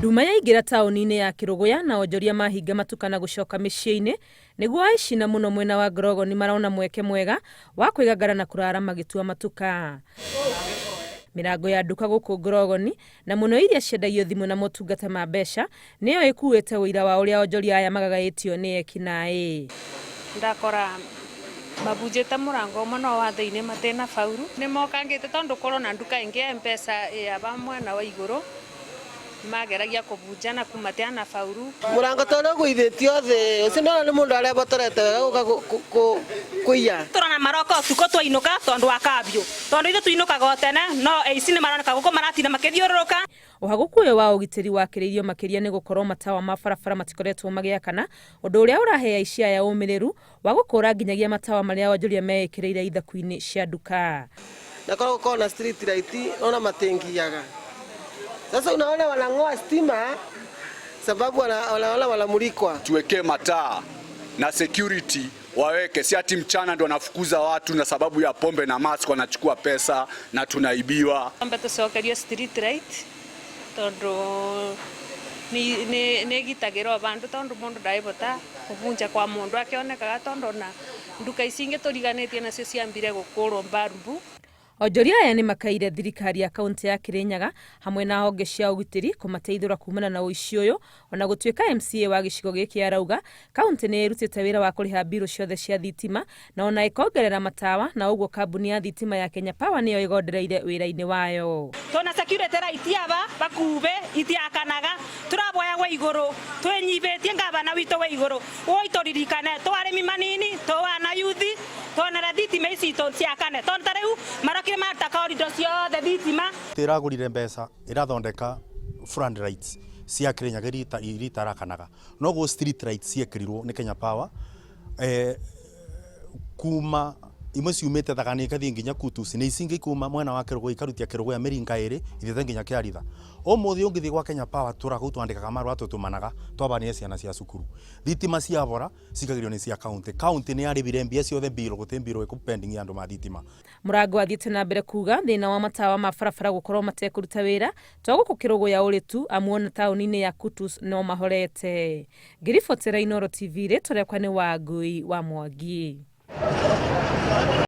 Nduma yaingĩra taũni-inĩ ya Kĩrũgũya na onjoria mahinga matuka na gũcoka mĩciĩ-inĩ nĩguo aici na mũno mwena wa Ngorogoni marona mweke mwega wa kwĩgangara na kũrara magĩtua matuka. Mĩrango ya nduka gũkũ Ngorogoni na mũno iria ciendagio thimũ na motungata ma mbeca nĩyo ĩkuĩte ũira wa ũrĩa onjoria aya magagaĩtio nĩ ekinaĩ. Ndakora mabunjĩte mũrango ũmwe no wa thĩinĩ matĩna bauru. Nĩ mokangĩte tondũ kũrona nduka ĩngĩ ya M-Pesa ĩ aba mwena wa igũrũ mageragia kũbunja na kuma matiana bauru. Mũrango ta ũrĩa ũgũithĩtio thĩ ũcio ndona nĩ mũndũ arebotorete wega gũka kũiya. Tũrona maroka ũtukũ twainũka tondũ wa kambio tondũ ithuĩ tũinũkaga o tene no aici nĩ maroneka gũkũ maratinda makĩthiũrũrũka. Ũhagũku ũyũ wa ũgitĩri wakĩrĩirio makĩria nĩ gũkorwo matawa ma barabara matikoretwo magĩakana, ũndũ ũrĩa ũrahe aici aya ũmĩrĩru wa gũkũra nginyagia matawa marĩa onjoria meĩkĩrĩire ithaku-inĩ cia nduka. Na korwo gũkorwo na street light ona matingiaga. Sasa unaona wanang'oa stima sababu wanaona wanamulikwa. Tuwekee mataa na security waweke, si ati mchana ndo wanafukuza watu na sababu ya pombe na mask wanachukua pesa na tunaibiwa. Ambe tũcokerio street light tondũ nĩ ĩgitagĩra o bandũ tondũ mũndũ ndaĩbota kũbunja kwa mũndũ akĩonekaga tondũ na nduka ici ingĩ tũriganĩtie nacio ciambire gũkũrwo mbarumbu. Onjoria aya nĩ makaire thirikari ya kaunti ya Kirinyaga hamwe na honge cia ũgitĩri kũmateithũra kumana na ũici ũyũ ona gũtuĩka MCA wa gĩcigo gĩkĩ arauga kaunti nĩ ĩrutĩte wĩra wa kũrĩha mbirũ ciothe cia thitima na ona ĩkongerera matawa na ũguo kambuni ya thitima ya Kenya Power nĩyo ĩgondereire wĩra-inĩ wayo. Tona security light aba bakube itiakanaga turaboya gwa iguru twinyibetie ngabana witũ wa iguru woi tũririkane twarĩmi manini twana yuthi twonera thitima ici itũ ciakane tondũ ta rĩu marokire maruta korido ciothe thitima. Ĩragũrire mbeca ĩrathondeka front lights cia Kirinyaga iria itarakanaga noguo street lights ciekĩrirwo nĩ Kenya Power kuma imwe ciumĩte Thagani ikathiĩ nginya Kutus na ici ingĩ kuma mwena wa Kĩrũgũya ikarutia Kĩrũgũya mĩringa ĩrĩ ithiĩte nginya Kĩaritha. Ũmũthĩ ũngĩthiĩ gwa Kenya Power tũra kũu twandĩkaga marũa tũtũmanaga twabanire ciana cia cukuru. Thitima ciabora cikagirio nĩ cia county. County nĩ yarĩbire mbia ciothe bill gũtĩ bill ĩkũ pending ya andũ ma thitima. Mũrango athiĩte na mbere kuga thĩna wa matawa ma barabara gũkorwo matekũruta wĩra to gũkũ Kĩrũgũya ũrĩ tu amu ona taũni-inĩ ya Kutus no mahorete. Ngĩribotera Inooro TV rĩtwa rĩakwa nĩ Wangui wa Mwangi.